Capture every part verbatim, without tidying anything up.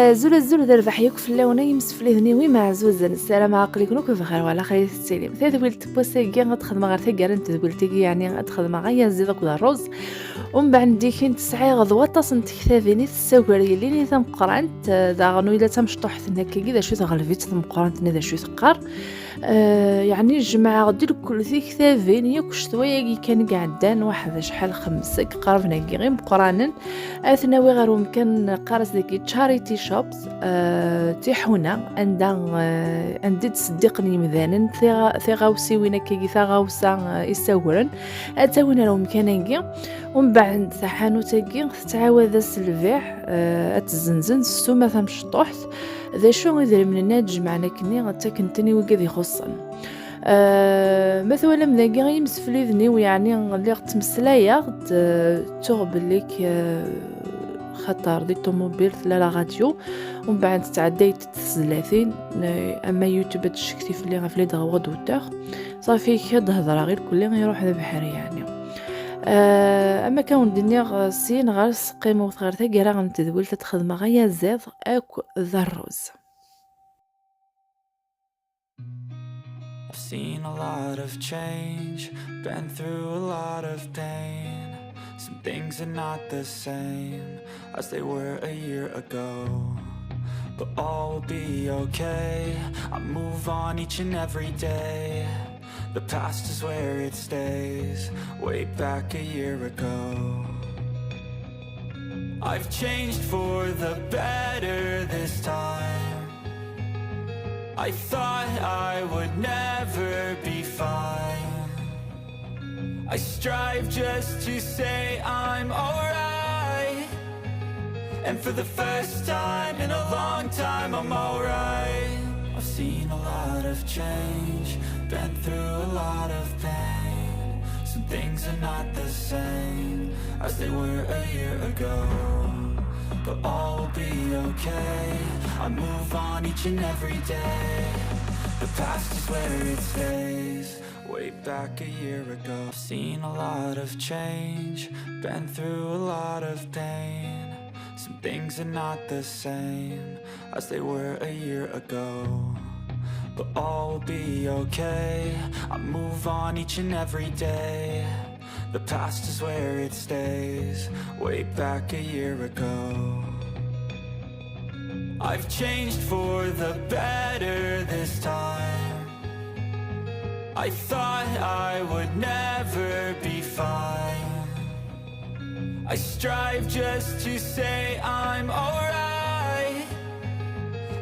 Azul, azul d rrbeḥ yakk fell-awen ay imsefliden-iw imeɛzuzen. Ssarameɣ aql-iken akk bxir, wala xir i tettilim. Tadwilt n wass-agi ad xedmeɣ ɣer taggara n tedwilt-agi, yeɛni ad xedmeɣ ayaziḍ akked rruz. Umbeɛd, dikin tesɛiḍ waṭas n tektabin i tessagar yelli-nni tameqqrant, eh, daɣen ula d tamecṭuḥt-nni akkagi, d acu teɣleb-itt tmeqqrant-nni, d acu teqqar. Eh, yeɛni jemɛeɣ-d lkul tiktabin yakk ccetwa-agi kan i iɛeddan, waḥed acḥal, xemsa iqerben-agi imeqqranen, ad ten-awiɣ ɣer umkan qqar-as dagi charity shops, eh, tiḥuna, anda, eh, anda i d-seddiqen yimdanen tiɣa-, tiɣawsiwin akkagi, taɣawsa, eh, i ssagren, ad tt-awin ɣer umkan-agi. Umbeɛd taḥanut-agi tettɛawad-as lbiɛ, eh, ad tt-zzenzen s ssuma tamecṭuḥt. D acu, idrimen-nni ad jemɛen akkenni, ad ttaken-ten i wigad ixuṣṣen. Eh, ma twalam dagi ay imsefliden-iw, yeɛni lliɣ ttmeslayeɣ-d, eh, ttuɣ belli k-, eh, xaṭer di ṭumubil tella la radio, umbeɛd tettɛedday-d tezlatin, eh, ama YouTube ad tcekti fell-i ɣef les droits d'auteur. Ṣafi, k-, ad d-hedreɣ i lkulli, iruḥ d abeḥri, yeɛni. Eh, ama kan wen-d-nniɣ, eh, syin ɣer tseqqimut, ɣer taggara n tedwilt, ad xedmeɣ ayaziḍ akk d rruz. I've seen a lot of change, been through a lot of pain. Some things are not the same as they were a year ago. But all will be okay. I move on each and every day. The past is where it stays, way back a year ago. I've changed for the better this time. I thought I would never be fine. I strive just to say I'm alright. And for the first time in a long time, I'm alright. I've seen a lot of change, been through a lot of pain. Some things are not the same as they were a year ago. But all will be okay. I move on each and every day. The past is where it stays. Way back a year ago, I've seen a lot of change, been through a lot of pain. Some things are not the same as they were a year ago. But all will be okay. I move on each and every day. The past is where it stays, way back a year ago. I've changed for the better this time. I thought I would never be fine. I strive just to say I'm alright.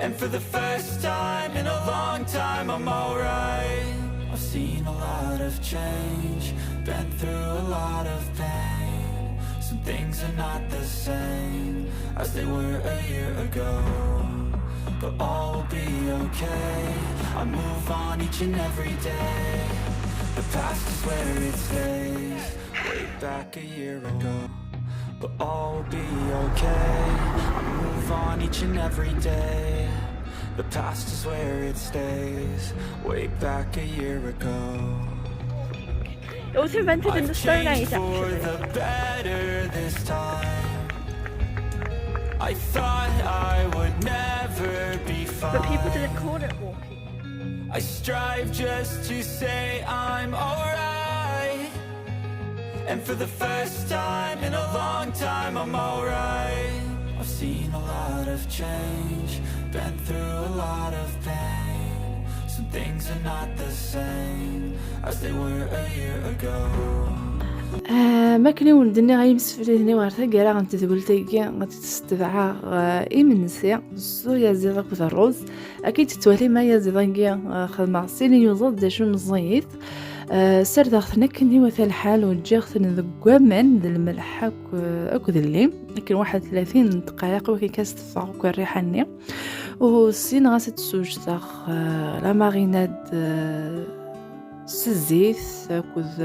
And for the first time in a long time, I'm alright. I've seen a lot of change, been through a lot of pain. Some things are not the same as they were a year ago. But all will be okay. I move on each and every day. The past is where it stays. Way back a year ago. But all will be okay. I move on each and every day. The past is where it stays. Way back a year ago. It was invented in the I've Stone changed Age, for actually. The better this time. I thought I would never be fine. But people didn't call it walking. I strive just to say I'm alright. And for the first time in a long time, I'm alright. I've seen a lot of change, been through a lot of pain. Some things are not the same as they were a year ago. Ah, ma akken i wen-d-nniɣ ay imsefliden-iw, ɣer taggara n tedwilt-agi ad tt-stebɛeɣ, ah, imensi s uyaziḍ akked rruz. Akka i tettwalim ayaziḍ-agi, ah, xedmeɣ sin iyuzaḍ d acu meẓẓiyit. Ah, ssardeɣ-ten akken iwata lḥal u ǧǧiɣ-ten deg waman d lmelḥ akk, akked llim. Akken waḥed tlatin n ddqayeq wakken kan s-teffeɣ akk rriḥa-nni. U ssneɣ-as ad d-ssewjdeɣ, ah, la marinade, ah, s zzit akked,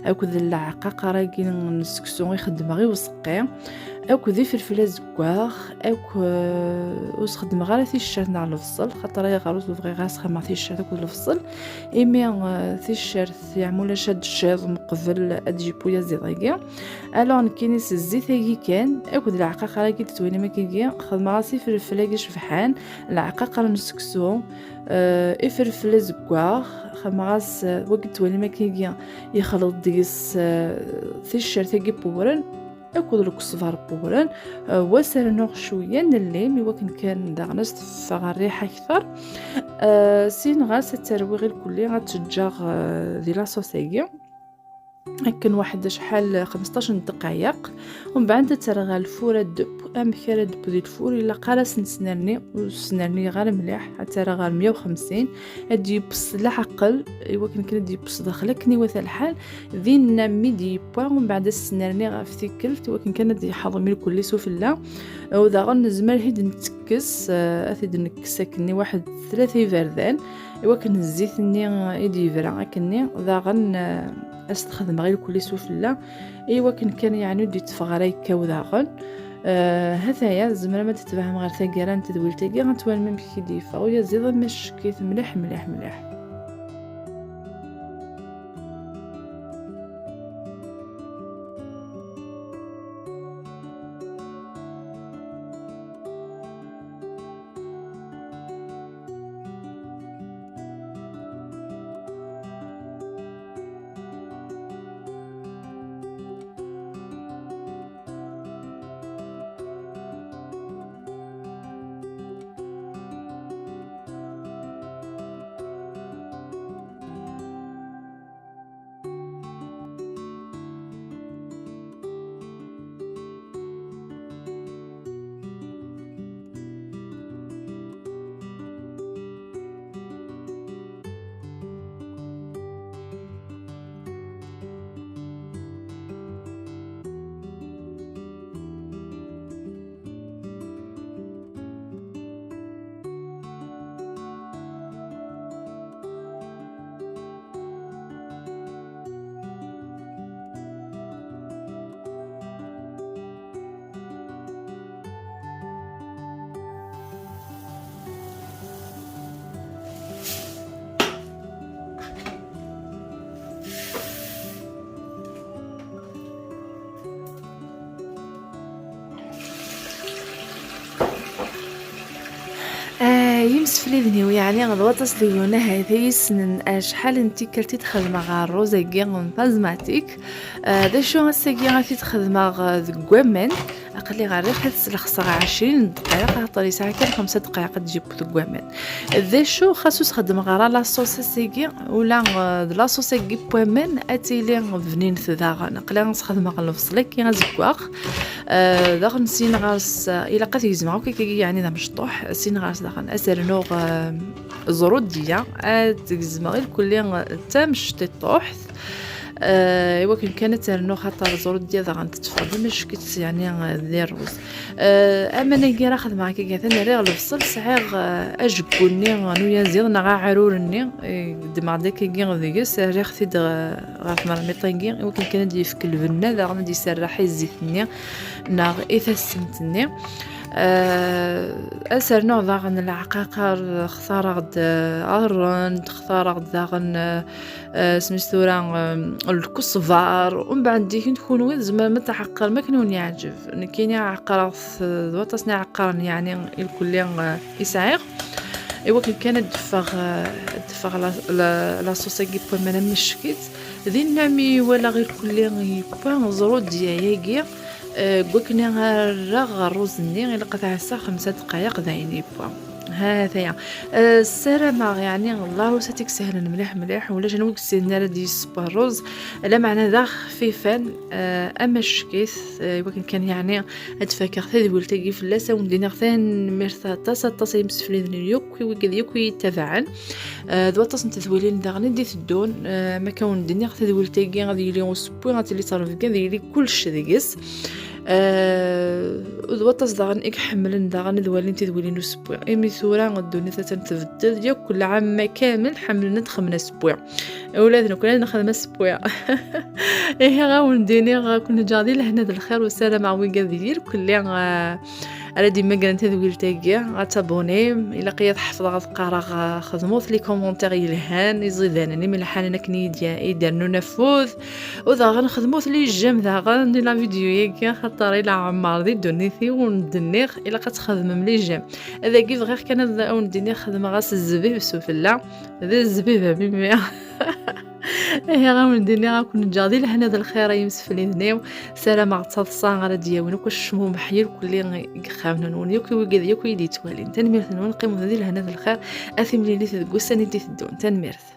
akked leɛqaqer-agi n seksu i xeddmeɣ i useqqi. akked ifelfel azeggaɣ, akk, eh, ur sxeddmeɣ ara ticcert neɣ lebṣel, xaṭer ayɣer ur bɣiɣ ara sxedmeɣ ticcert akked lebṣel, imi, eh, ticcert yeɛmu ulac ad d-tecciḍ meqbel ad d-yewwi aziḍ-agi. Alors nekkini s zzit-agi kan, akked leɛqaqer-agi d-tettwalim akkagi, xedmeɣ-as ifelfel-agi cebḥan, leɛqaqer n seksu, eh, ifelfel azeggaɣ, xedmeɣ-as, eh, wagi d-tettwalim akkagi, yexleḍ deg-s, eh, ticcert-agi n wewren, akked lkesbar n wewren, eh, wa s rnuɣ cwiya n llim, i wakken kan daɣen ad s-teffeɣ rriḥa akter. Eh, syin ɣas ad terwi ɣir kulli, ad tt-ǧǧeɣ, eh, di la sauce-agi. Akken waḥed acḥal xmesṭac n ddqayeq, umbeɛd ad terreɣ ɣer lfur ad debb. Amek ara debb di lfur? Ilaq ara s-nesnerni, ur s-snerniyeɣ ara mliḥ, ad terreɣ ɣer meyya u xemsin, ad d-yebbes s leɛqel, i wakken kan ad d-yebbes daxel akken iwata lḥal. Dinna mi d-yewwa, umbeɛd ad s-snerni ɣef tikkelt, i wakken kan ad yeḥḍem irkelli sufella. U daɣen nezmer ad t-id-nettekkes, eh, ad t-id-nekkes akkenni waḥed tlata iberdan, i wakken zzit-nni i d-yebra akkenni, daɣen, eh, ad s-t-xedmeɣ irkelli sufella, i wakken kan yeɛni ur d-yetteffeɣ ara yekkaw daɣen. Eh, hataya, tzemrem ad tetbeɛem ɣer taggara n tedwilt-agi, ad twalim amek i d-yeffeɣ uyaziḍ, ama ccek-it mliḥ, mliḥ, mliḥ. Ah, imsefliden-iw, yeɛni d waṭas deg-wen ahat ay yessnen acḥal n tikkelt i d-xedmeɣ ɣer rruẓ-agi n tazmatik. Ah, d acu ass-agi i t-id-xedmeɣ, ah, deg waman? Aql-i ɣer rriḥ ad slexseɣ ɛecrin n ddqayeq, axaṭer yesɛa kan xemsa ddqayeq ad d-yeww deg waman. D acu, xas ur sxeddmeɣ ara la sauce ass-agi, ula, eh, d la sauce-agi n waman ad tili bninet daɣen. Aql-i sxedmeɣ lebṣel-agi azeggaɣ. Eh, daɣen sin ɣer-s, eh, ilaq ad t-gezmeɣ akk akkagi, yeɛni d amecṭuḥ. Sin ɣer-s daɣen ad s-rnuɣ, eh, ẓrudiyya, ad gezmeɣ irkelli, eh, d tamecṭuḥt. Eh, i wakken kan ad ternu, xaṭer ẓrudya daɣen tetteffeɣ d amack-itt, yeɛni, eh, di rruz. Eh, aman-agi ara xedmeɣ akka, atan rriɣ lebṣel, sɛiɣ, eh, ajeggu-nni n uyaziḍ neɣ aɛrur-nni, eh, ddmeɣ-d akkagi deg-s, rriɣ-t-id, eh, ɣer tmermiṭ-agi, i wakken kan ad d-yefk lbenna, daɣen ad d-iserreḥ i zzit-nni neɣ i tassemt-nni. Eh, ad s-rnuɣ daɣen leɛqaqer, xtareɣ-d, eh, rrend, xtareɣ-d daɣen, eh, eh, smis tura, eh, lkusbar, umbeɛd dikin kunwi tzemrem ad tɛeqqrem akken wen-yeɛǧeb. Nekkini ɛeqqreɣ-t d waṭas n iɛeqqaren, yeɛni irkelli, eh, i sɛiɣ. I wakken kan ad d-teffeɣ, eh, ad d-teffeɣ la, la, la sauce-agi n waman am ccek-itt. Dinna mi walaɣ irkelli yewwa ẓrudya-agi, eh, deg wakken ara rreɣ ɣer rruz-nni, ilaq ad ɛasseɣ xemsa ddqayeq d ayen yewwa. Ha, taya. Eh, ssarameɣ, yeɛni, lɛerus ad t-id-sehlen mliḥ, mliḥ, ulac anwa ur yessinen ara ad yesseww rruz, lameɛna d axfifan, eh, ama ccek-it, eh, i wakken kan, yeɛni, ad d-fakeɣ tadwilt-agi fell-as, ad wen-d-iniɣ tanemmirt aṭas, aṭas ay imsefliden-inu akk, i wigad akk i yi-ttabaɛen. Eh, d waṭas n tedwilin daɣen i d-iteddun, eh, ma kan wen-d-iniɣ tadwilt-agi ad yili usewwi, ad tili ttrebga, ad yili kullec deg-s. Ah, d waṭas daɣen i iḥemmlen daɣen ad walin tidwilin n usewwi. Imi tura ddunit attan tbeddel, yakk lɛamma kamel ḥemmlen ad xedmen asewwi. Ula d nekkni ad nexdem asewwi. Ihi, ɣa wen-d-iniɣ, ɣa ken-ǧǧeɣ di lehna d lxir, u ssarameɣ wigad irkelli, ah, ara d-immagren tadwilt-agi, ad tabunim, ilaq-iyi ad ḥefḍeɣ ad qqareɣ, ah, xedmut les commentaires yelhan, iẓidanen imelḥanen akken i yi-d-, i d-rnun afud, u daɣen xedmut les j'aime daɣen di la vidéo-agi, axaṭer i leɛmer di ddunit-iw ur d-nniɣ ilaq ad txedmem les j'aime. Adagi bɣiɣ kan ad wen-d-iniɣ xedmeɣ-as zzbib s ufella, d zzbib a mimi. Ihi, ɣa wen-d-iniɣ, ad ken-ǧǧeɣ di lehna d lxir ay imsefliden-iw. Ssarameɣ d taḍsa ara d-yawin akk acmumeḥ irkelli deg yixxamen-nwen, yakk i wigad yakk i yi-d-yettwalin. Tanemmirt-nwen, qqimet di lehna d lxir, a timlilit deg wussan i d-iteddun. Tanemmirt.